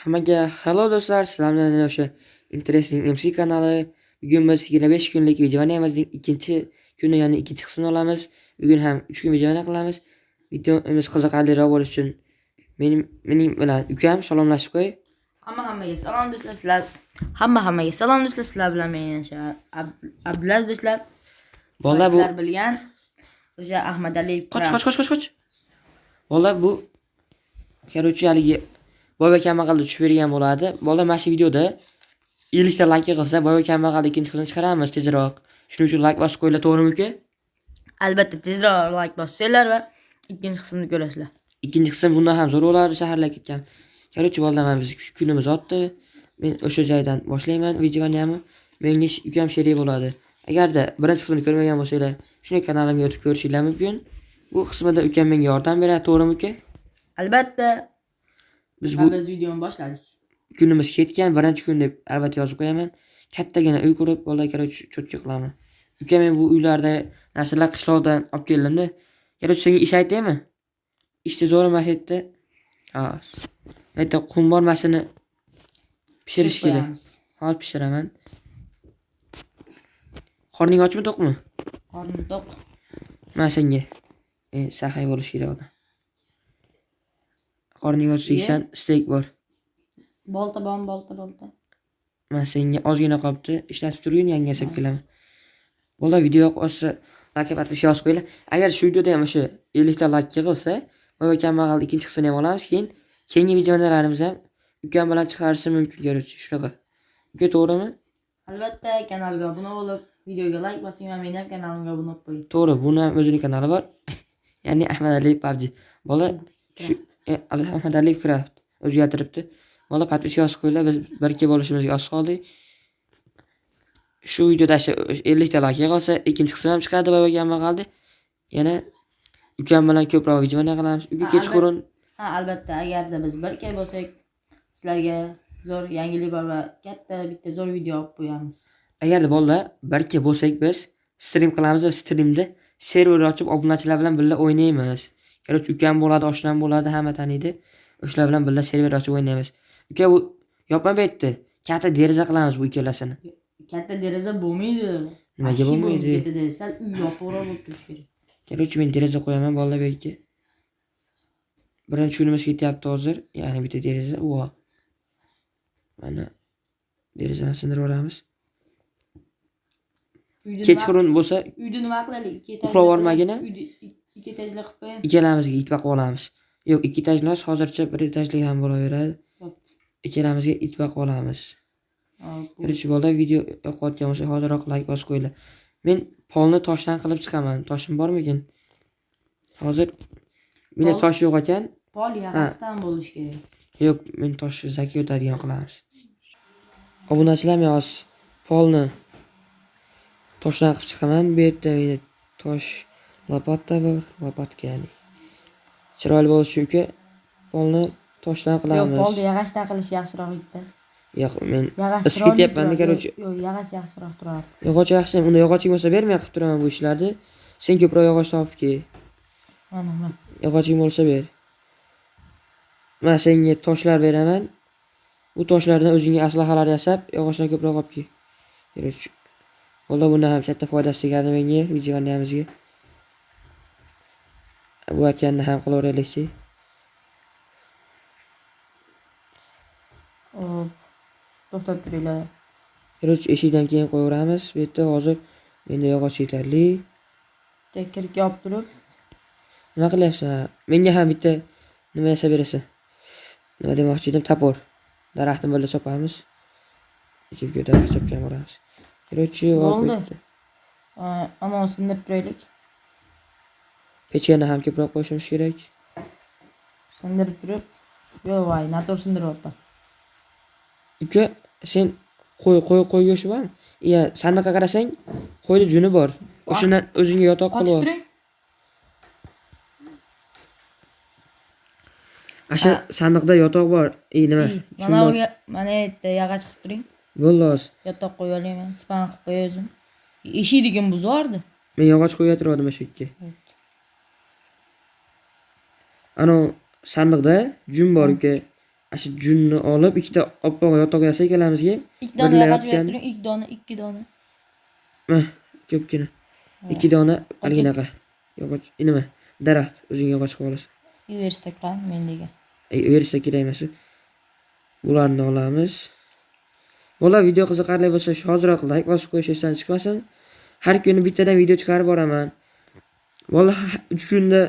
Hammaga hello do'stlar, sizlar bilan o'sha Interesting MC kanali. Bugun biz 25 kunlik videomizning ikkinchi kuni, ya'ni ikkinchi qismini olamiz. Bugun ham 3 kun video qilamiz. Videomiz qiziqarliroq bo'lishi uchun mening bilan ukam salomlashib qo'y. Hammaga salom do'stlar, sizlar hammaga salom do'stlar, sizlar bilan men o'sha Abdulaziz do'stlar. Bolalar bu sizlar bilgan o'sha Ahmadaliyev. Qoch. Bolalar bu короче haligi boy va kambag'alda tushib bergan bo'ladi. Bolalar mana shu videoda 50 ta like yig'ilsa, boy va kambag'al ikkinchi qismini chiqaramiz tezroq. Shuning uchun like bosib qo'yinglar, to'g'rimi uka? Albatta tezroq like bossanglar va ikkinchi qismini ko'rasizlar. Ikkinchi qism bundan ham zo'r bo'ladi, shaharlar ketgan. Короче, bolalar mana biz kunimiz o'tdi. Men o'sha joydan boshlayman videoni ham. Menga ukam sherik bo'ladi. Agarda birinchi qismini ko'rmagan bo'lsanglar, shuni kanalimga o'tib ko'rishinglar mumkin. Bu qismida ukam menga yordam beradi, to'g'rimi uka? Albatta. Biz bu videoni boshladik. Kunimiz ketgan, birinchi kun deb albatta yozib qo'yaman. Kattagina uy qurib, bolalar короче cho'tka qilaman. Uka men bu uylarda narsalar qishloqdan olib keldimda. Короче, senga ish aytaymi? Ishni zo'ri mana shu yerda. Ha. Yerda qum bor, masini pishirish kerak. Hozir pishiraman. Qorning ochmi, to'qmi? Qornim to'q. Mana senga. Saxiy bo'lish kerak odam. Qorning ochsa yeysan, steak bor. Bolta bormi, bolta. Mana senga ozgina qolibdi, ishlatib turgin, yangi yasab kelaman. Bola video yoqsa like подписка yozib qo'yinglar. Agar shu videoda ham o'sha 50 ta like yig'ilsa, boy va kambag'al ikkinchi qismini ham olamiz, keyin keyingi videolarimiz ham ukam bilan chiqarishim mumkin, короче, shunaqa. Uka, to'g'rimi? Albatta kanalga obuna bo'lib, videoga like bosing va meni ham kanalimga obuna bo'lib qo'ying. To'g'ri, buni ham o'zining kanali bor. Ya'ni Ahmadaliyev PUBG. Bola shu Ahmadaliyev Craft o'zgartiribdi. Bola подписка yozib qo'yinglar, biz birga bo'lishimizga oz qoldik. Shu videoda 50 ta like yig'ilsa, ikkinchi qismi ham chiqadi, boy va kambag'alda. Yana ukam bilan ko'proq video qilamiz. Uka kechqurun. Ha, albatta, agarda biz birga bo'lsak, sizlarga zo'r yangilik bor va katta bitta zo'r video olib qo'yamiz. Agarda bolalar birga bo'lsak, biz stream qilamiz va streamda server ochib obunachilar bilan birga o'ynaymiz. Короче, ukam bo'ladi, oshnam bo'ladi, hamma taniydi. O'shalar bilan birga server ochib o'ynaymiz. Uka bu yopma bu yerda. Katta deraza qilamiz bu ikkalasini. Katta deraza bo'lmaydi. Nimaga bo'lmaydi? Katta deraza sal uy yopiqroq bo'lib turishi kerak. Короче, men deraza qo'yaman bolalar bu yerga. Birinchi kunimiz ketyapti hozir. Ya'ni bitta deraza, u. Mana derazani sindirib yuboramiz. Kechqurun bo'lsa uyda nima qilaylik? Ikki etajli uxlab yubormagina. Uyda ikki etajli qilib qo'yamiz. Ikkalamizga it boqib olamiz. Yo'q, ikki etajli emas, hozircha bir etajli ham bo'laveradi. Ikkalamizga it boqib olamiz. Короче, bolalar video yoqayotgan bo'lsa, hoziroq like bosib qo'yinglar. Men polni toshdan qilib chiqaman. Toshim bormikin? Hozir menda tosh yo'q ekan. Pol yog'ochdan bo'lishi kerak. Yo'q, men tosh zaki o'tadigan qilamiz. Obunachilar, men hozir polni toshdan qilib chiqaman. Bu yerda menda tosh lopatta bor, lopatka ya'ni. Chiroyli bo'lishi uchun polni toshdan qilamiz. Yo'q, polni yog'ochdan qilish yaxshiroq edi. Yo'q, men isib ketyapman, короче. Yo'q, yog'och yaxshiroq turardi. Yog'och yaxshi, unda yog'oching bo'lsa ber, men qilib turaman bu ishlarni. Sen ko'proq yog'och topib kel. Mana. Yog'oching bo'lsa ber. Men senga toshlar beraman. Bu toshlardan o'zingga aslahalar yasab, yog'ochlar ko'proq olib kel. Короче, bola bundan ham katta foydasi tegadi menga, videomizga. Bu aytganni ham qilaveraylikchi. Hop. To'xtab turinglar. Короче, eshikdan keyin qo'yaveramiz. Bu yerda hozir menda yog'och yetarli. Bitta kirki olib turib. Nima qilyapsan? Menga ham bitta nima yasab berasan? Nima demoqchi edim? Topor. Daraxtni birga chopamiz. Ikki daraxt chopgan bo'lamiz. Короче, bo'ldi. Ana sindirib turaylik. Pechkani ham ko'proq qo'yishimiz kerak. Sindirib turib. Yo'q, voy, noto'g'ri sindiryapman. Uka, sen qo'y go'shti bormi? Iya, sandiqqa qarasang, qo'yda juni bor. O'shandan o'zingga yotoq qilib ol. Asha sandiqda yotoq bor. Nima? Mana mana yerda yog'och qilib turing. Bo'ldi hozir. Yotoq qo'yib olayman, span qilib qo'y o'zim. Eshikni kim buzardi? Men yog'och qo'yatirdim o'sha yerga. Ana sandiqda jun bor uka. Shu junni olib ikkita oppoq yotoq yasak ikkalamizga. 2 dona yog'och berib turing, 2 dona, 2 dona. Mah, ko'pgina. 2 dona halginaqa yog'och, nima? Daraxt, o'zing yog'och qilib olasan. Versak qani mendagi. Versak kerak emas. Bularni olamiz. Bola video qiziqarli bo'lsa, hoziroq like bosib qo'yish esdan chiqmasin. Har kuni bittadan video chiqarib boraman. Bola 3 kunda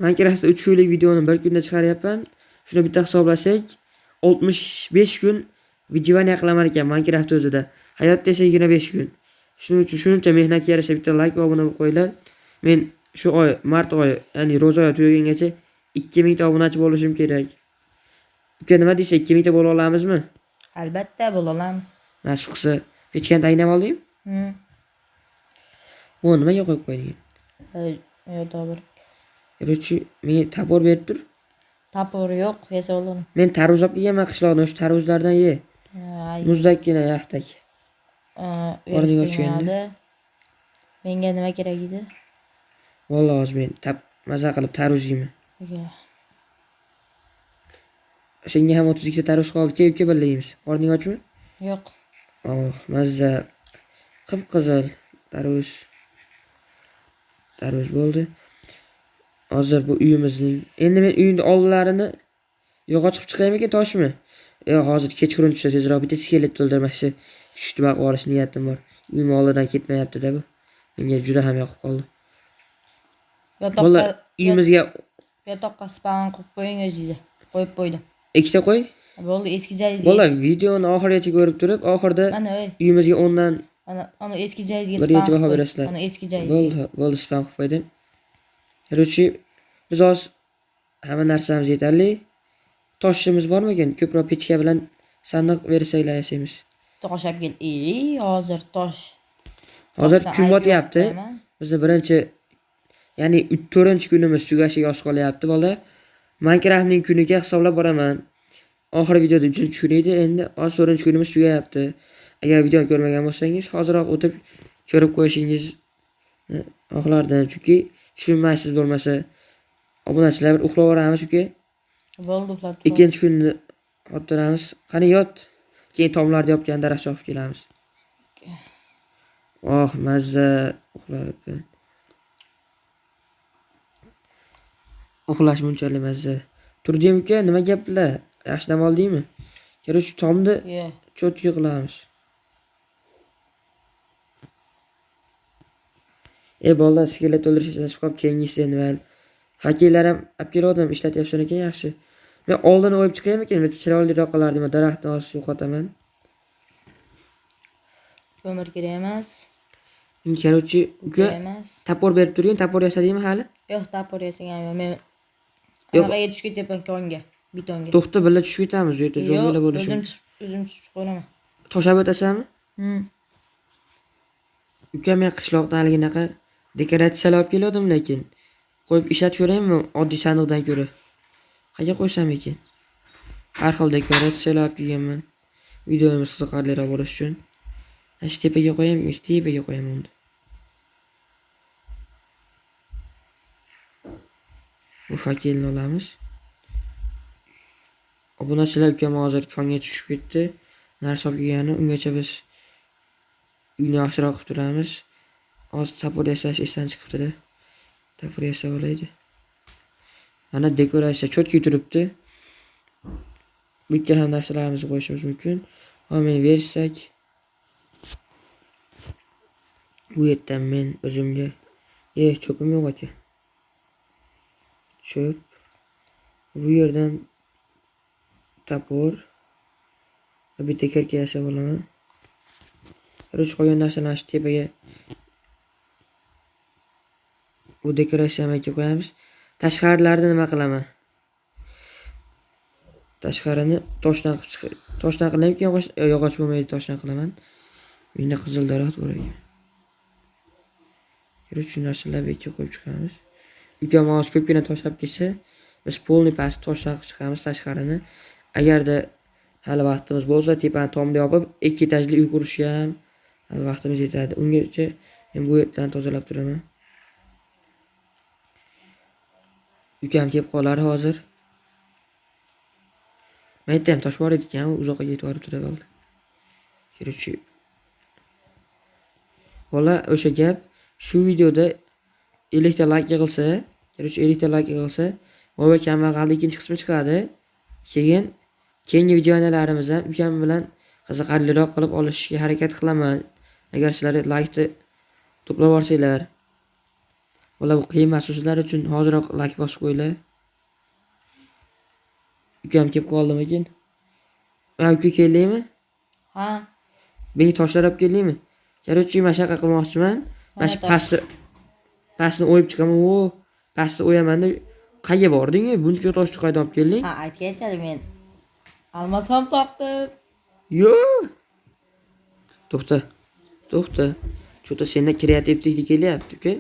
Minecraftda 3 kunlik videoni bir kunda chiqaryapman. Shuni bitta hisoblasak, 65 kun выживание qilaman ekan Minecraft o'zida. Hayotda esa 25 kun. Shuning uchun shuncha mehnatga yarasha bitta like va obuna bo'lib qo'yinglar. Men shu oy, mart oyi, ya'ni ro'za oyi tugagungacha 2000 ta obunachi bo'lishim kerak. Uka nima deysiz, 2000 ta bo'la olamizmi? Albatta bo'la olamiz. Nasib qilsa, pechkani tayinlab oldingmi? Bu nimaga qo'yib qo'yding? Yo'q, to'g'ri. Короче, menga topor berib tur. Topor yo'q, yasa olaman. Men tarvuz olib kelganman qishloqdan, o'sha tarvuzlardan ye. Muzdakkina yaxtak. Qorning ochganda. Menga nima kerak edi? Vallahi hozir men maza qilib tarvuz yeyman. Senga ham 32 ta tarvuz qoldi, kel uka birga yeymiz. Qorning ochmi? Yo'q. Oh, mazza. Qip-qizil tarvuz. Tarvuz bo'ldi. Hozir bu uyimizning endi men uyning oldilarini yog'och qilib chiqaymikin, toshmi? Yo'q, hozir kechqurun tushsa tezroq bitta skelet to'ldirmoqchi. Tushdi baqib olish niyatim bor. Uyim oldidan ketmayapti-da bu. Menga juda ham yoqib qoldi. Yotoqqa uyimizga yotoqqa spawn qilib qo'ying o'zingizga. Qo'yib qo'ydim. Ikkita qo'y. Bo'ldi, eski joyingizga. Bola videoni oxirigacha ko'rib turib, oxirida mana uyimizga 10 dan ana eski joyingizga spawn baho berasizlar. Ana eski joyingizga. Bo'ldi, bo'ldi, spawn qilib qo'ydim. Короче, biz hozir hamma narsamiz yetarli. Toshimiz bormikan? Ko'proq pechka bilan sandiq bersanglar yasaymiz. Tosh olib kel. Hozir tosh. Hozir kun botyapti. Bizni birinchi, ya'ni 4-kunimiz tugashiga oz qolyapti bola. Minecraftning kuniga hisoblab boraman. Oxirgi videoda 3-kun edi, endi hozir 4-kunimiz tugayapti. Agar videoni ko'rmagan bo'lsangiz, hoziroq o'tib ko'rib qo'yishingizni xohlardim, chunki tushunmaysiz bo'lmasa. Obunachilar bir uxlayveramiz uka. Bo'ldi, uxlab. Ikkinchi kunni o'tiramiz. Qani yot. Keyin tomlarni yopgan daraxt chopib kelamiz. Oh, mazza uxlayapman. Uxlash bunchalik mazza. Turdim uka, nima gaplar? Yaxshi dam oldingmi? Короче, tomni cho'tki qilamiz. Bolalar skelet o'ldirish esdan chiqib qolib, keyingisi endi mayli. Fakellar ham olib kelgandim, ishlatyapsan ekan, yaxshi. Men oldini o'yib chiqaymikin, bitta chiroyliroq qilardim, daraxtni hozir yo'qotaman. Ko'mir kerak emas. Короче, uka topor berib turgin, topor yasadingmi hali? Yo'q, topor yasaganman yo'q. Men anaqaga tushib ketyapman, konga, betonga. To'xta, birga tushib ketamiz, u yerda zombilar bo'lishi mumkin. O'zim tushib qolaman. Toshab o'tasanmi? Uka, men qishloqdan haliginaqa dekoratsiyalar olib kelgandim, lekin qo'yib ishlatib ko'raymi oddiy sandiqdan ko'ra? Qayerga qo'ysam ekan? Har xil dekoratsiyalar olib kelganman. Videomiz qiziqarliroq bo'lishi uchun. Mana shu tepaga qo'yaymi? Shu tepaga qo'yaman unda. Bu fakelni olamiz. Obunachilar, ukam hozir konga tushib ketdi. Narsa olib kelgani, ungacha biz uyni yaxshiroq qilib turamiz. Hozir topor yasash esdan chiqibdi-da. Topor yasab olaydi. Mana dekoratsiya cho'tki turibdi. Bu yerga ham narsalarimizni qo'yishimiz mumkin. Hozir men versak bu yerdan men o'zimga cho'pim yo'q ekan. Cho'p. Bu yerdan topor va bitta kirka yasab olaman. Ruch qo'ygan narsalarni shu tepaga bu dekoratsiyaga qo'yamiz. Tashqarilarni nima qilaman? Tashqarini toshdan qilib chiqib, toshdan qilaymi, yog'och bo'lmaydi, toshdan qilaman. Menda qizil daraxt bor ekan. Короче, shu narsalarni bu yerga qo'yib chiqamiz. Ukam hozir ko'pgina tosh olib kelsa, biz polni past toshdan qilib chiqamiz tashqarini. Agarda hali vaqtimiz bo'lsa, tepani tomni yopib, 2 etajli uy qurishga ham hali vaqtimiz yetadi. Ungacha men bu yerdan tozalab turaman. Ukam kelib qolar hozir. Men aytdim, tosh bor ekan, u uzoqqa ketib borib turib oldi. Короче, bola o'sha gap shu videoda 50 ta like yig'ilsa, короче 50 ta like yig'ilsa, Voy kambag'alning ikkinchi qismi chiqadi. Keyin keyingi videolarimiz ham ukam bilan qiziqarliroq qilib olishga harakat qilaman. Agar sizlar like-ni to'plab olsanglar. Bola bu qiyin emas sizlar uchun, hoziroq like bosib qo'yinglar. Ukam kelib qoldimikin? Ha, uka keldingmi? Ha. Menga toshlar olib keldingmi? Короче, mana shunaqa qilmoqchiman. Mana shu pastni o'yib chiqaman. O, pastni o'yaman-da. Qayerga bording? Buncha toshni qayerdan olib kelding? Ha, aytgancha men almos ham topdim. Yo'q. To'xta. To'xta. Cho'ta senda kreativlik kelyapti, uka.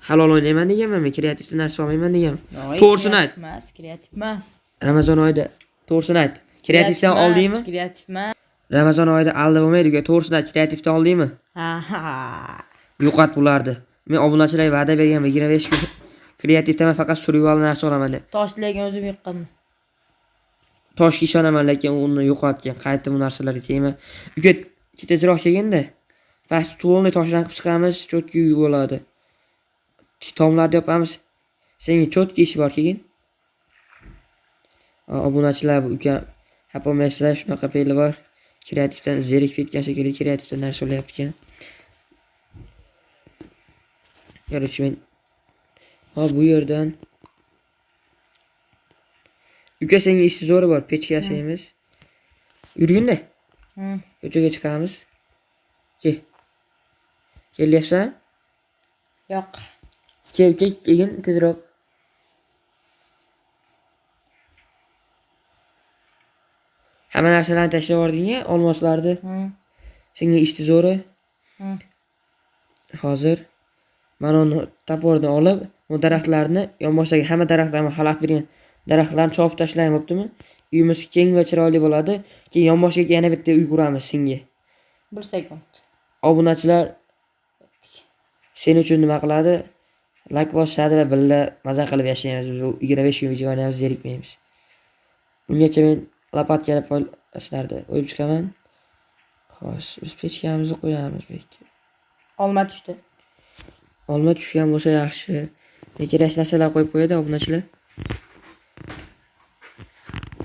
Halol o'ynayman deganman men, kreativli narsa olmayman deganman. To'g'risini ayt. Emas, kreativ emas. Ramazon oyida to'g'risini ayt. Kreativdan oldingmi? Kreativ emas. Ramazon oyida aldab bo'lmaydi, uka. To'g'risini ayt, kreativdan oldingmi? Ha, ha. Yo'qot bulardi. Men obunachilarga va'da berganman, 25 kun kreativdan men faqat survival narsa olaman deb. Toshni lekin o'zim yiqqanman. Toshga ishonaman, lekin uni yo'qotgan. Qaytib bu narsalarga tegma. Uka, tezroq kelganda past to'lni toshdan qilib chiqamiz, cho'tki uy bo'ladi. Tomlarni yopamiz. Senga cho'tki ish bor keyin. Obunachilar, bu uka xafa bo'lmaysizlar, shunaqa fe'li bor. Kreativdan zerikib ketgan shekilli, kreativdan narsa olyapti ekan. Короче, men hop bu yerdan uka senga ishi zo'ri bor, pechka yasaymiz. Yurgin-da. Ko'chaga chiqamiz. Kel. Kelyapsan? Yo'q. Kel uka, kelgin tezroq. Hamma narsalarni tashlab yubording-a, olmoslarni. Senga ishni zo'ri. Hozir mana uni toporni olib, bu daraxtlarni, yonboshdagi hamma daraxtlarni xalaqit bergan daraxtlarni chopib tashlayman, bo'ptimi? Uyimiz keng va chiroyli bo'ladi. Keyin yonboshiga yana bitta uy quramiz senga. Bir sekund. Obunachilar sen uchun nima qiladi? Like bosishadi va birga maza qilib yashaymiz. Biz bu 25 kun video o'ynaymiz, zerikmaymiz. Ungacha men lopatkali sizlarni o'yib chiqaman. Xo'sh, biz pechkamizni qo'yamiz bu yerga. Olma tushdi. Olma tushgan bo'lsa yaxshi. Kerak narsalar qo'yib qo'yadi obunachilar.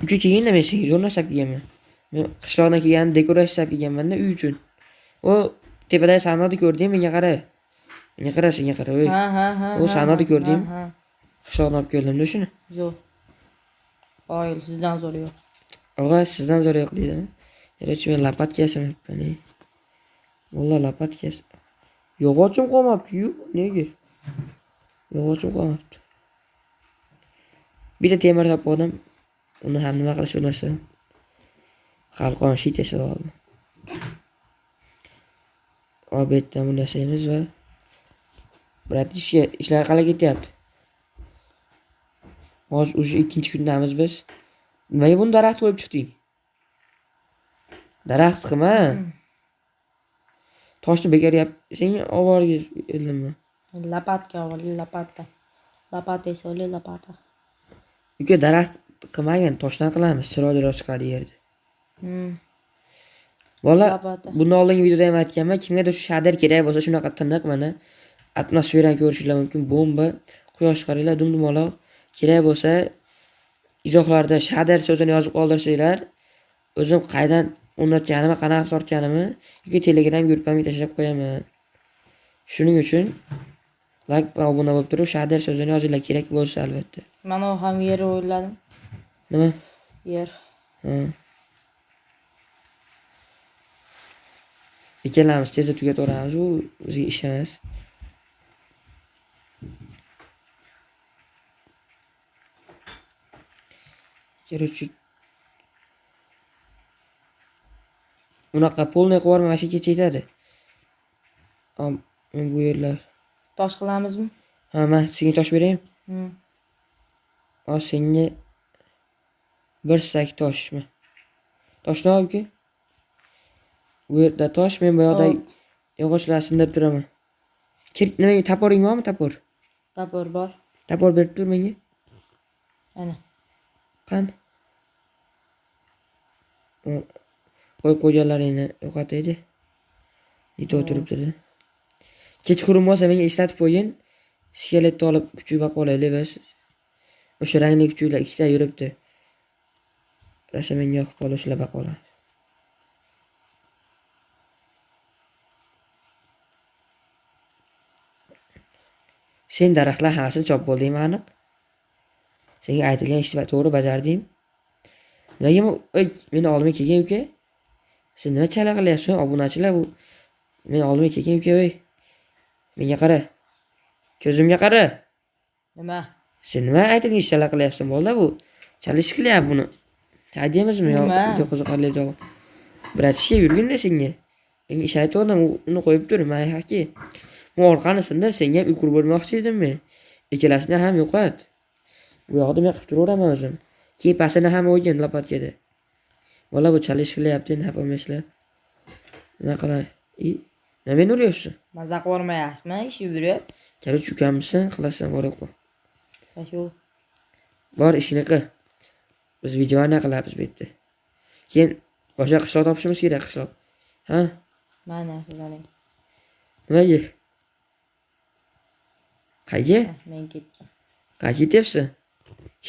Uka kelganda men senga zo'r narsa olib kelganman. Men qishloqdan kelganimda dekoratsiya olib kelganman-da uy uchun. O tepadagi sandiqni ko'rding, menga qara. Menga qara, senga qara, o'y. Ha, ha, ha. O sandiqni ko'rding? Qishloqdan olib keldim-da shuni. Zo'r. Oy, sizdan zo'r yo'q. Og'a, sizdan zo'r yo'q deydimi? Короче, men lopatka yasamayapman. Valloh lopatka. Yog'ochim qolmabdi. Yo'q, nega? Yog'ochim qolmabdi. Bitta temir topib oldim. Uni ham nima qilish bilmasam. Qalqon shit yasab oldim. Obeddan buni yasaymiz va bratishka, ishlar qalay ketyapti? Hozir o'sha ikkinchi kundamiz biz. Nimaga buni daraxt qo'yib chiqding? Daraxt qilma. Toshni bekor yap. Senga oborga eldimmi? Lopatka oldi, lopatka. Lopata esa oldi, lopata. Uka daraxt qilmagin, toshdan qilamiz, chiroyliroq chiqadi yerda. Valla bundan oldingi videoda ham aytganman, kimgadir shu shadir kerak bo'lsa, shunaqa tiniq mana atmosferani ko'rishinglar mumkin, bomba, quyosh qaranglar, dum-dumaloq. Kerak bo'lsa izohlarda shadir so'zini yozib qoldirsanglar, o'zim qaydan o'rnatganimni, qanaqa tortganimni yoki Telegram guruhimga tashlab qo'yaman. Shuning uchun like va obuna bo'lib turib, shadir so'zini yozinglar kerak bo'lsa albatta. Mana ham yer o'yladim. Nima? Yer. Ha. Ikkalamiz tezda tugataveramiz, u bizga ish emas. Короче, unaqa polniy qilib yuborma, mana shu kecha yetadi. Men bu yerlar. Tosh qilamizmi? Ha, men senga tosh beraymi? Hozir senga bir sak toshmi? Toshni ol uka. Bu yerda tosh, men bu yoqda yog'ochlarni sindirib turaman. Nimaga toporing bormi, topor? Topor bor. Topor berib tur menga. Ana. Qani? Qo'yib qo'yganlaringni yo'qotaydi. Yeto turibdi. Kechqurun bo'lsa menga eslatib qo'ygin. Skeletni olib kuchuk boqib olaylik biz. O'sha rangli kuchuklar ikkita yuribdi. Rosa menga yoqib qoldi, o'shalar boqib olamiz. Sen daraxtlar hammasini chopib bo'ldingmi aniq? Senga aytilgan ishni to'g'ri bajarding. Nimaga bu meni oldimga kelgan uka? Sen nima chala qilyapsan, obunachilar bu meni oldimga kelgan uka, ey. Menga qara. Ko'zimga qara. Nima? Sen nima aytilgan ish chala qilyapsan, bola bu? Chala ish qilyapti buni. Haydaymizmi yo? Uka qiziqarli javob. Bratishga yurgin-da senga. Menga ish aytgandim, uni qo'yib tur, men haqi. Bu orqani sindir, senga ham uy qurib bermoqchi edim men. Ikkalasini ham yo'qot. Bu yoqda men qilib turaveraman o'zim. Kepasini ham o'ygin lopatkada. Bola bu chala ish qilyapti, endi xafa bo'lmaysizlar. Nima qilay? Nima meni uryapsan? Maza qilmayapsizmi? Ish yurib. Короче, ukammisan, qilasan, bor yo'q. Shu. Bor ishini qil. Biz videoni qilamiz bu yerda. Keyin boshqa qishloq topishimiz kerak, qishloq. Ha? Mana sizlarning. Nimaga? Qayga? Men ketdim. Qayga ketyapsan?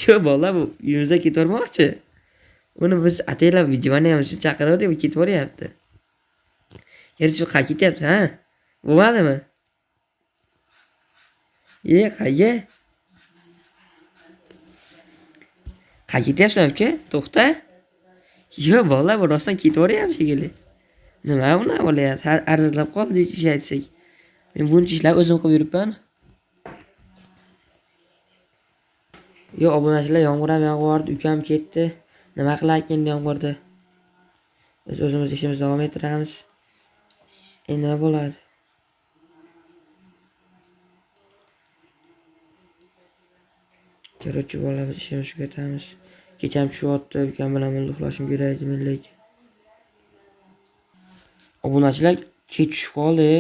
Yo'q, bola bu uyimizga ketavermoqchi. Uni biz ataylab videoni ham shu chaqirdik, u ketaveryapti. Shu qayga ketyapti, ha? Bo'lmadimi? Qayga? Qayga ketyapsan, uka? To'xta. Yo'q, bola bu rostdan ketaveryapti shekilli. Nima bunaqa bo'lyapti? Arzonlab qoldi ish aytsak. Men buncha ishlar o'zim qilib yuribman. Yo'q, obunachilar, yomg'ir ham yog'yapti, ukam ketdi. Nima qilarkin endi yomg'irda? Biz o'zimiz ishimizni davom ettiramiz. Endi nima bo'ladi? Короче, bola biz ishimizni tugatamiz. Kecham tushyapti, ukam bilan birga uxlashim kerak edi men lekin. Obunachilar kech tushib qoldi.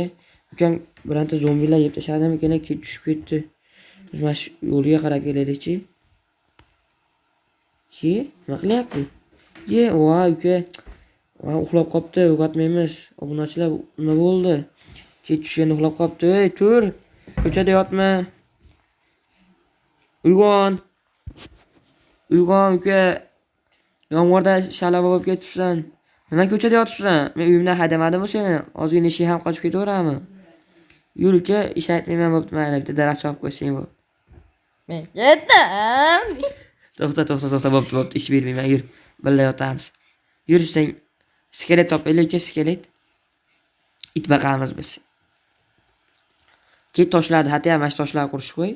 Ukam bironta zombilar yeb tashladimikin, kech tushib ketdi. Biz mana shu yo'lga qarab kelaylikchi. Ki, nima qilyapti? Ye, voy uka. Voy, uxlab qopti, uyg'otmaymiz. Obunachilar, nima bo'ldi? Kech tushganda uxlab qopti. Ey, tur. Ko'chada yotma. Uyg'on. Uyg'on uka. Yomg'irda shalava bo'lib ketibsan. Nima ko'chada yotibsan? Men uyimdan haydamadimmi seni? Ozgina eshik ham qochib ketaveradimi? Yur uka, ish aytmayman bo'pti, mayli, bitta daraxt chopib qo'ysang bo'ldi. Men ketdim. To'xta, to'xta, to'xta, bo'pti, bo'pti, ish bermayman, yur. Birga yotamiz. Yur, sen skelet topaylik uka, skelet. It baqamiz biz. Ket toshlarni, hatto ham mana shu toshlarni qurishib qo'y.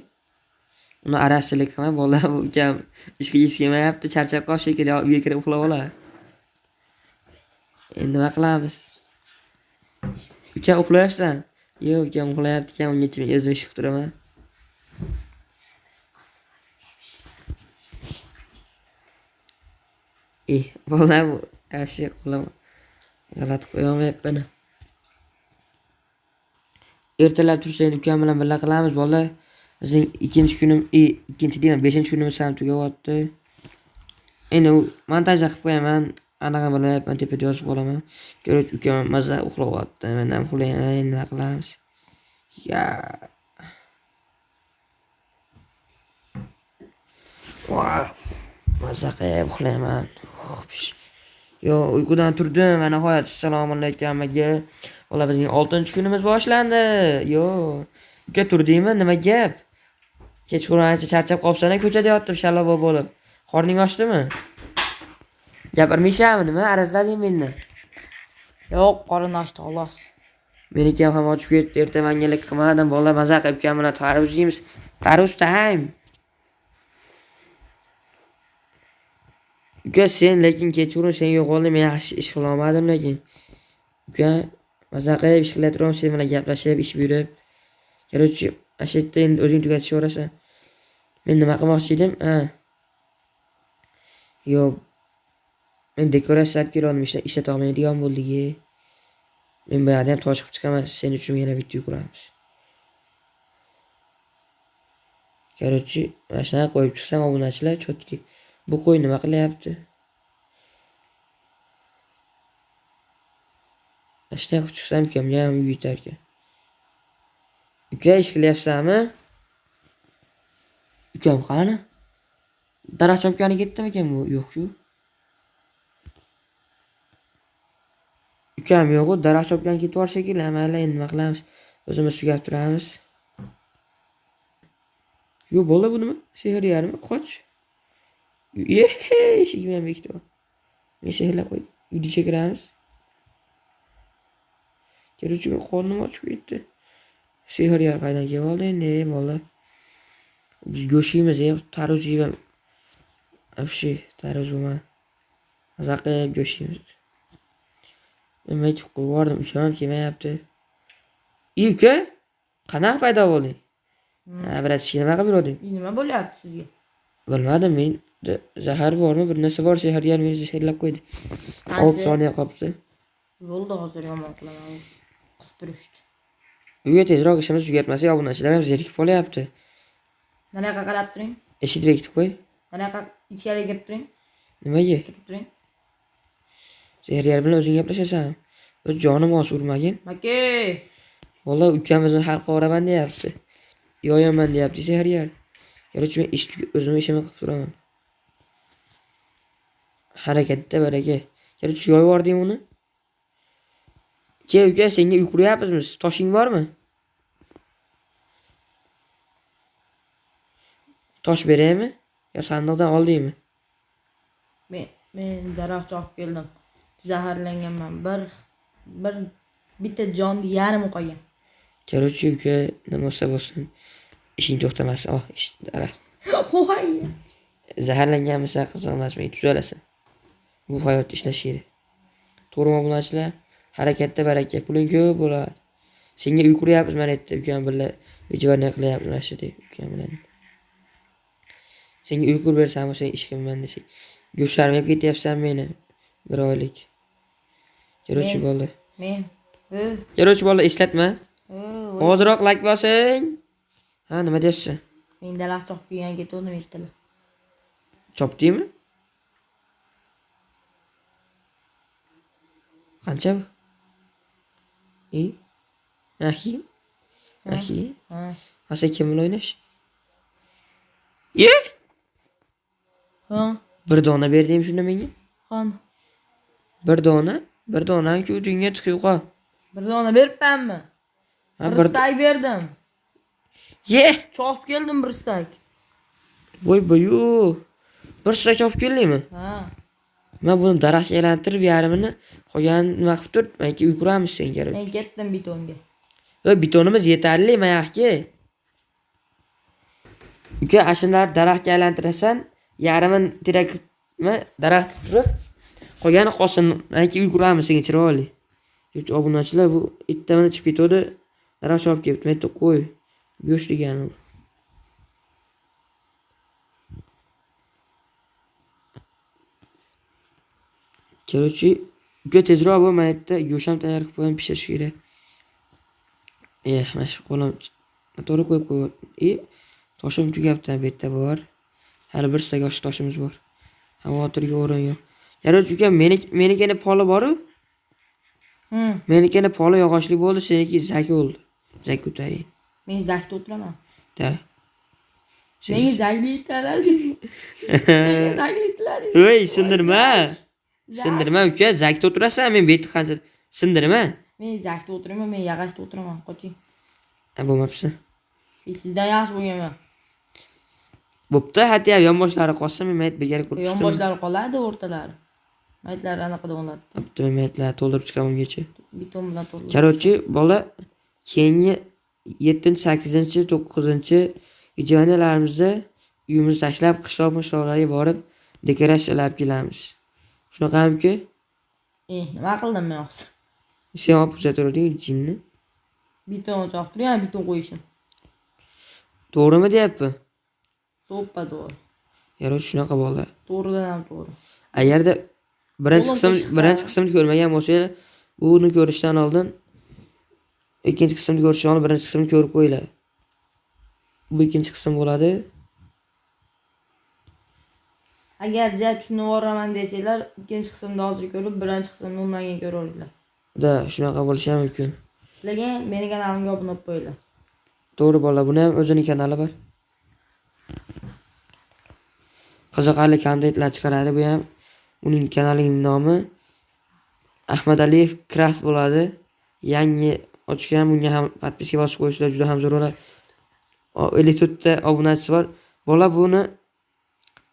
Uni arasilik qilma, bola ukam ishga yetishib kelmayapti, charchab qolib shekilli, uyga kirib uxlab oladi. Endi nima qilamiz? Ukam uxlayapsan? Yo'q, ukam uxlayapti ekan, ungacha men o'zim ish qilib turaman. Bola bu yaxshi qo'lim g'alati qo'ya olmayapman. Ertalab tursa endi ukam bilan birga qilamiz, bola. Bizning ikkinchi kunim, ikkinchi deyman, beshinchi kunimiz ham tugayapti. Endi u montajda qilib qo'yaman, anaqa bilmayapman, tepada yozib qolaman. Ko'rach, ukam maza uxlayapti, men ham uxlayman, endi nima qilamiz? Ya. Voy, maza qilib uxlayman. Yo, uyqudan turdim, va nihoyat assalomu alaykum hammaga. Bola bizning 6-kunimiz boshlandi. Yo, uka turdingmi? Nima gap? Kechqurun ancha charchab qolibsan, ko'chada yotib shalavo bo'lib. Qorning ochdimi? Gapirmaysanmi nima? Arazlading mendan. Yo'q, qorin ochdi, xolos. Meniki ham ochib ketdi. Ertamangilik qilmadim, bola maza qilib ukam bilan tarvuz yeymiz. Tarvuz time. Uka sen lekin kechqurun sen yo'qolding, men yaxshi ish qila olmadim lekin. Uka maza qilib ish qilayotgan sen bilan gaplashib, ish buyurib. Короче, ana shu yerda endi o'zing tugatishaverasan. Men nima qilmoqchi edim? Ha. Yo'q. Men dekoratsiya olib keloldim, ishlata olmaydigan bo'ldik. Men bu yerda ham tosh qilib chiqaman, sen uchun yana bitta uy quramiz. Короче, mana shunaqa qo'yib chiqsam obunachilar chotki. Bu qo'y nima qilyapti? Shunday qilib chiqsam ukamga ham uy yetar ekan. Uka, ish qilyapsanmi? Ukam qani? Daraxt chopgani ketdimikan bu? Yo'q-ku. Ukam yo'q-u, daraxt chopgani ketib yuborsa shekilli. Mayli, endi nima qilamiz? O'zimiz tugab turamiz. Yo'q, bola bu nima? Sehrgarmi? Qoch. Eshigimni ham bekitib. Men sehrlab qo'ydim. Uyga ichiga kiramiz. Короче, men qornim ochib ketdi. Sehrgar qaydan kelib oldi endi, bola? Biz go'sht yeymiz, tarvuz yeyman. Вообще, tarvuz bo'lmadi. Maza qilib go'sht yeymiz. Nima aytib qo'yib yubordim, ukam ham kelmayapti. Uka, qanaqa paydo bo'lding? Ha, bratishka, nima qilib yuruvding? Nima bo'lyapti sizga? Bilmadim, men zahar bormi, bir narsa bor, sehrgar meni sehrlab qo'ydi. 6 soniya qolibdi. Bo'ldi, hozir yomon qilaman. Qisib turishdi. Uyga tezroq ishimiz tugatmasak, obunachilar ham zerikib qolyapti. Nanaqa qarab turing. Eshikni bekitib qo'y. Nanaqa ichkariga kirib turing. Nimaga? Kirib turing. Sehrgar bilan o'zing gaplashasan. O'z jonim oz urmagin. Maka. Vallahi ukamizni hal qilib deyapti. Yoyaman deyapti sehrgar. Короче, men o'zim ishimni qilib turaman. Harakatda baraka. Короче, yoyib yubording uni. Ke uka, senga uy quryapmizmi? Toshing bormi? Tosh beraymi? Yo sandiqdan oldingmi? Men daraxt chopib keldim. Zaharlanganman. Bir bitta jonni yarmi qolgan. Короче, uka, nima bo'lsa bo'lsin. Ishing to'xtamasin. Oh, ish daraxt. Voy. Zaharlanganmisan, qiziq emas, men tuzalasan. Bu hayot ishlash kerak. To'g'rimi obunachilar? Harakatda baraka, puling ko'p bo'ladi. Senga uy quryapmiz mana yerda, ukam bilan vijvarniya qilyapmiz mana shu deb ukam bilan. Senga uy qurib bersam, sen ish qilmayman desak, go'shtlarimni yeb ketyapsan meni bir oylik. Короче, bola. Men. Короче, bola, eslatma. Ozroq like bosing. Ha, nima deyapsan? Men daraxt chopib kelgan ketdim ertalab. Chopdingmi? Qancha bu? Ahi. Ahi. Ha, sen kim bilan o'ynash? Ye? Ha. Bir dona berding shunda menga? Qani? Bir dona, bir donani o'zingga tiqib qol. Bir dona beribmanmi? Bir stak berdim. Ye? Chopib keldim bir stak. Voy boyu. Bir stak chopib keldingmi? Ha. Men buni daraxtga aylantirib yarmini qolganini nima qilib tur, menga uy quramiz senga. Men ketdim betonga. Voy, betonimiz yetarli, mayaqki. Uka, ashunlar daraxtga aylantirasan, yarmini terak nima daraxt turib, qolgani qolsin, menga uy quramiz senga chiroyli. Uch obunachilar bu ertaman chiqib ketadi, daraxt olib kelibdi, men qo'y, go'sht degani u. Короче, uka tezroq bu mana yerda go'sht ham tayyor qilib qo'yib pishirish kerak. Mana shu qo'lim to'g'ri qo'yib qo'yib. Toshim tugabdi, bu yerda bor. Hali bir stak osh toshimiz bor. Xavotirga o'rin yo'q. Короче, uka, menikini poli bor-u. Menikini poli yog'ochli bo'ldi, seniki zaki bo'ldi. Zaki utayin. Men zakda o'tiraman. Da. Menga zakli italadingiz. Menga zakli italadingiz. Ey, sindirma. Sindirma uka, zakda o'tirasan, men beti qancha sindirma. Men zakda o'tiraman, men yog'ochda o'tiraman, qoching. Ha, bo'lmabsan. Sizdan yaxshi bo'lganman. Bo'pti, hatto yonboshlari qolsa, men mayt begar ko'rib chiqdim. Yonboshlari qoladi, o'rtalari. Maytlar anaqada bo'ladi. Bo'pti, men maytlar to'ldirib chiqaman ungacha. Beton bilan to'ldirib. Короче, bola keyingi 7, 8, 9 videolarimizda uyimizni tashlab qishloq-mishloqlarga borib dekoratsiya kelamiz. Shunaqamiki? Nima qildim men hozir? Sen olib kuzataverding jinni. Beton choqib turgan, beton qo'yishim. To'g'rimi deyapti? To'ppa to'g'ri. Yarov shunaqa bo'ldi. To'g'ridan ham to'g'ri. Agarda birinchi qismni ko'rmagan bo'lsanglar, buni ko'rishdan oldin ikkinchi qismni ko'rishdan oldin birinchi qismni ko'rib qo'yinglar. Bu ikkinchi qism bo'ladi. Agar ja tushunib boraman desanglar, ikkinchi qismni hozir ko'rib, birinchi qismni undan keyin ko'raveringlar. Da, shunaqa bo'lishi ham mumkin. Lekin meni kanalimga obuna bo'lib qo'yinglar. To'g'ri bola, buni ham o'zining kanali bor. Qiziqarli kontentlar chiqaradi bu ham. Uning kanalining nomi Ahmadaliyev Craft bo'ladi. Yangi ochgan, bunga ham podpiska bosib qo'yishlar juda ham zo'r bo'ladi. 54 ta obunachisi bor. Bola buni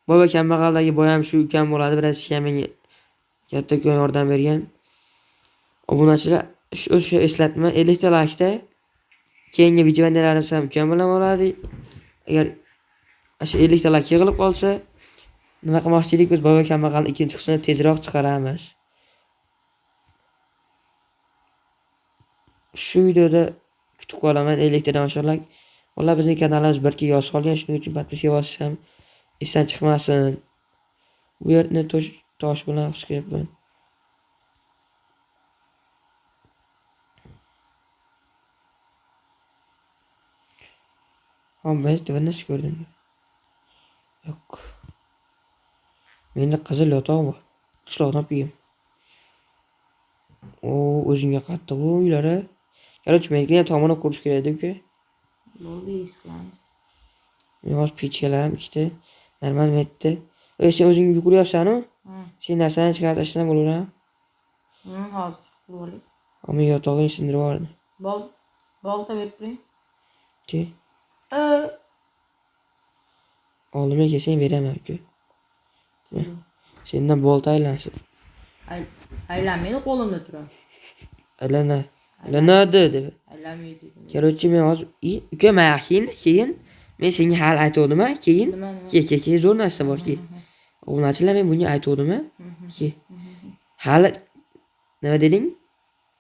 boy va kambag'aldagi boy ham shu ukam bo'ladi. Biroz ham menga kattakon yordam bergan. Obunachilar o'sha eslatma 50 ta laykda keyingi videolarimiz ham ukam bilan bo'ladi. Agar o'sha 50 ta layk yig'ilib qolsa, nima qilmoqchi edik biz? Boy va kambag'alning ikkinchi qismini tezroq chiqaramiz. Shu videoda kutib qolaman 50 tadan oshiq layk. Ular bizning kanalimiz 1 ga yoz qolgan, shuning uchun podpiska bosish ham esdan chiqmasin. Bu yerni tosh bilan qilib chiqyapman. Ha, men bir narsa ko'rdim. Yo'q. Menda qizil yotoq bor. Qishloqdan olib kelgan. O, o'zingga qattiq u uylari. Короче, menga ham tomini qurish kerak edi uka. Bo'ldi, his qilamiz. Men hozir pechkalarim ikkita normal metdi. Sen o'zing uy quryapsan-u? Sen narsani chiqarib tashlab bo'laveradi. Hozir qurib olay. Men yotog'ingni sindirib yubordim. Bolta berib turing. Ke. Oldimga kelsang beraman uka. Sendan bolta aylansin. Aylanmaydi, qo'limda turadi. Aylana. Aylanadi deb. Aylanmaydi. Короче, men hozir uka men keyin men senga hali aytgandim-a, keyin ke zo'r narsa borki. Obunachilar, men bunga aytgandim-a? Ke. Hali nima deding?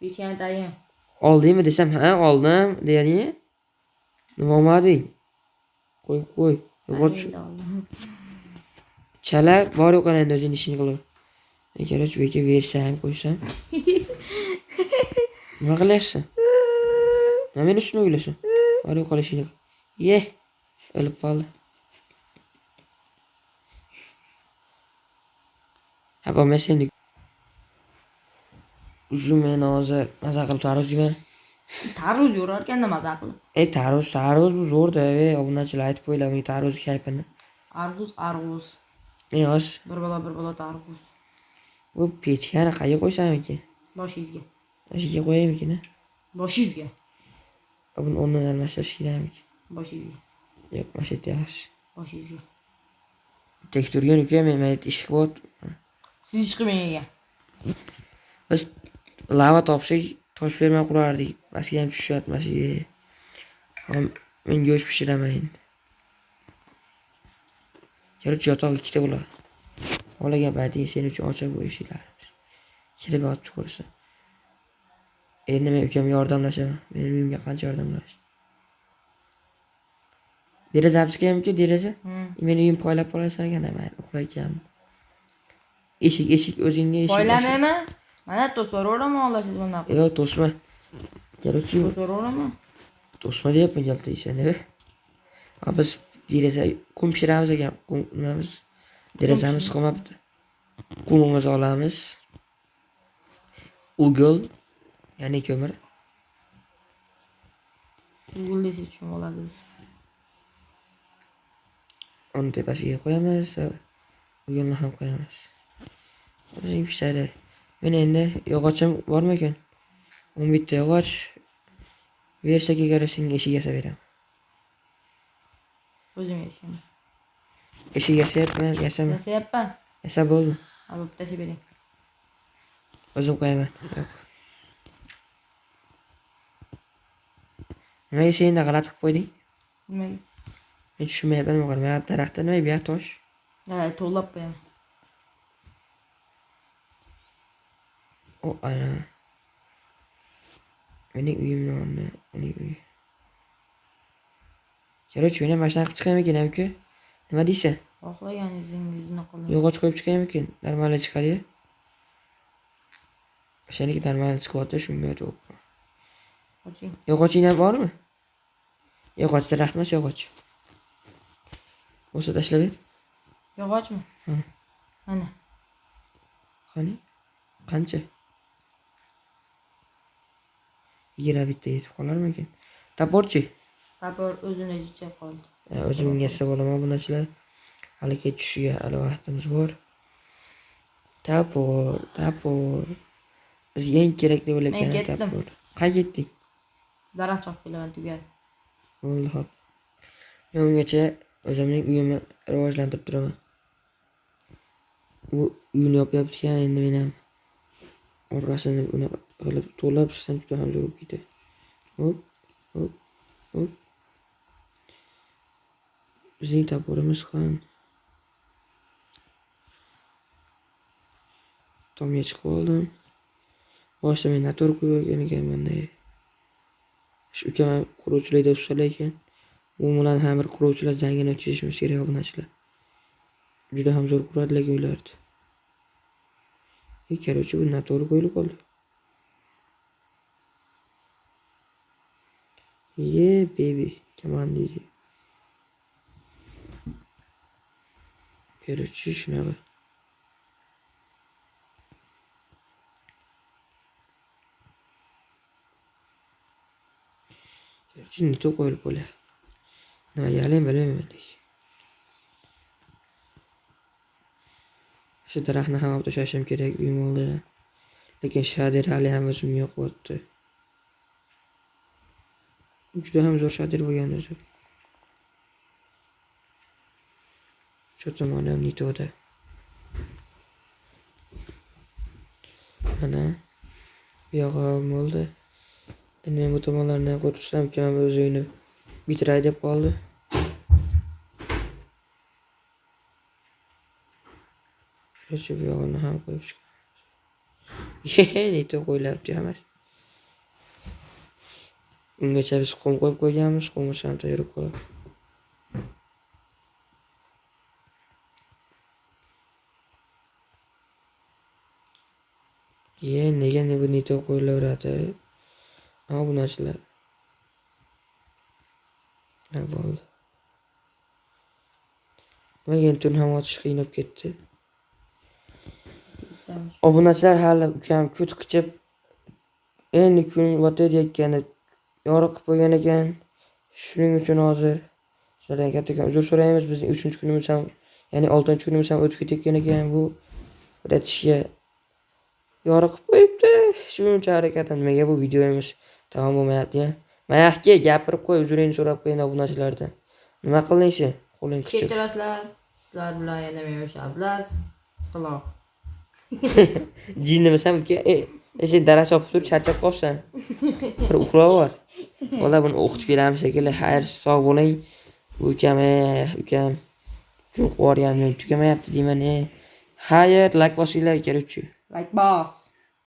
Pechkani tayin. Oldingmi desam, ha, oldim deding. Nima olmading? Qo'y, qo'y. Yo'qot. Chala bor yo'q endi o'zing ishini qil. Men короче, bu yerga bersam, qo'ysam. Nima qilyapsan? Nima meni ustimga kulasan? Bor yo'q ishini qil. Ye, o'lib qoldi. Ha, bo'lmasa endi. Uju men hozir maza qilib tarvuz yegan. Tarvuz yo'rar ekanda maza qilib. Tarvuz bu zo'r-da, obunachilar aytib qo'yinglar uning tarvuz kayfini. Arbuz. Men hozir bir balo tarvuz. Bu pechkani qayerga qo'ysam ekan? Boshingizga. Boshingizga qo'yaymikin? Boshingizga. Buni o'rnidan almashtirish kerakmikin? Boshingizga. Yo'q, mana shu yerda yaxshi. Boshingizga. Tek turgan uka, men mana ish qilyapti. Siz ish qilmang ekan. Biz lava topsak, tosh ferma qurardik. Pastga ham tushyapti. Men go'sht pishiraman endi. Короче, yotoq ikkita bo'ladi. Xohlagan payting sen uchun ochiq bu eshiklarimiz. Kirib yotib ko'rsin. Endi men ukamga yordamlashaman. Meni uyimga qancha yordamlash. Deraza olib chiqaymi-ku, deraza? Meni uyim poylab qolasan ekan, men uxlar ekanman. Eshik o'zingga eshik. Poylamayman. Mana to'saveraman, olasiz bundan. Yo'q, to'sma. Короче, to'saveraman. To'sma deyapman, kalta. Ha, biz deraza qum pishiramiz ekan, qum nimamiz? Derazamiz qolmabdi. Qumimizni olamiz. Ugol, ya'ni ko'mir. Ugol desangiz tushunib oladi. Uni tepasiga qo'yamiz, ugolni ham qo'yamiz. O'zing pishadi. Men endi yog'ochim bormi ekan? 11 ta yog'och bersak agar senga eshik yasab beraman. O'zim yasayman. Eshik yasayapman, yasama. Yasayapman. Yasab bo'ldi. Olib tashlab bering. O'zim qo'yaman. Yo'q. Nimaga sen endi g'alati qilib qo'yding? Nimaga? Men tushunmayapman, nima qilay? Men daraxtda nima bu yer tosh? Ha, to'lab qo'yaman. O, ana. Mening uyimni o'rni, uning uyi. Короче, men ham mana shunaqa qilib chiqaymikin, aka? Nima deysan? Xohlaganingizni qiling. Yog'och qo'yib chiqaymikin? Normal chiqadi. O'shaniki normal chiqyapti, shunga aytyapman. Oching. Yog'oching ham bormi? Yog'och daraxt emas, yog'och. Bo'lsa tashlab ber. Yog'ochmi? Ha. Mana. Qani? Qancha? 21 ta yetib qolarmikin? Toporchi? Topor o'zini ichiga qoldi. O'zim unga istab olaman bu narsalar. Hali kech tushishiga hali vaqtimiz bor. Topor, topor. Bizga eng kerakli Men bo'layotgani ketdim. topor. Qayerga ketding? Daraxt chopib kelaman tugal. Bo'ldi, hop. Men ungacha o'zimning uyimni rivojlantirib turaman. U uyini yopyapti ekan, endi men ham orqasini unaqa qilib to'lab chiqsam juda ham zo'r bo'lib ketadi. Hop, hop, hop. Bizning toporimiz ham tomga chiqib oldim. Boshida men noto'g'ri qo'yib olgan ekanman-da. Shu ukam ham quruvchilikda ustalar ekan. U bilan ham bir quruvchilar jangini o'tkazishimiz kerak obunachilar. Juda ham zo'r quradi lekin uylarni. Короче, bu noto'g'ri qo'yilib qoldi. Ye baby, komanda. Короче, shunaqa. Короче, не то qo'yilib qo'yadi. Nimaga haliyam bilmayman lekin. Shu daraxtni ham olib tashlashim kerak uyim oldidan. Lekin shader hali ham o'zimga yoqyapti. Juda ham zo'r shader bo'lgan o'zi. Shu tomoni ham nitoda. Mana bu yog'i ham bo'ldi. Endi men bu tomonlarni ham qo'yib tursam, ukam o'z uyini bitiray deb qoldi. Shu bu yog'ini ham qo'yib chiqamiz. Neto qo'yilyapti hammasi. Ungacha biz qum qo'yib qo'yganmiz, qumimiz ham tayyor qoladi. Ye, nega bu neto qo'yilaveradi? Ama bu narsalar. Ha, bo'ldi. Nimaga endi tun ham otish qiynab ketdi. Obunachilar hali ukam ko't qichib endi kun botayotgani yorug' qilib qo'ygan ekan. Shuning uchun hozir sizlardan kattakon uzr so'raymiz. Bizning 3-kunimiz ham, ya'ni 6-kunimiz ham o'tib ketayotgan ekan. Bu biratishga yorug' qilib qo'yibdi. Shuncha harakat nimaga bu videomiz tamom bo'lmayapti ya? Mayaqga gapirib qo'y, uzringni so'rab qo'ying obunachilardan. Nima qilding sen? Qo'ling qichib. Kechirasizlar. Sizlar bilan yana men o'sha Abdulaz. Salom. Jinnimisan uka? Sen daraxt chopib turib charchab qolsan. Bir uxlab bor. Bola buni o'qitib kelamiz shekilli. Xayr, sog' bo'ling. Ukam, ukam kun quvorgan, tugamayapti deyman. Xayr, like bosinglar, короче. Like bos.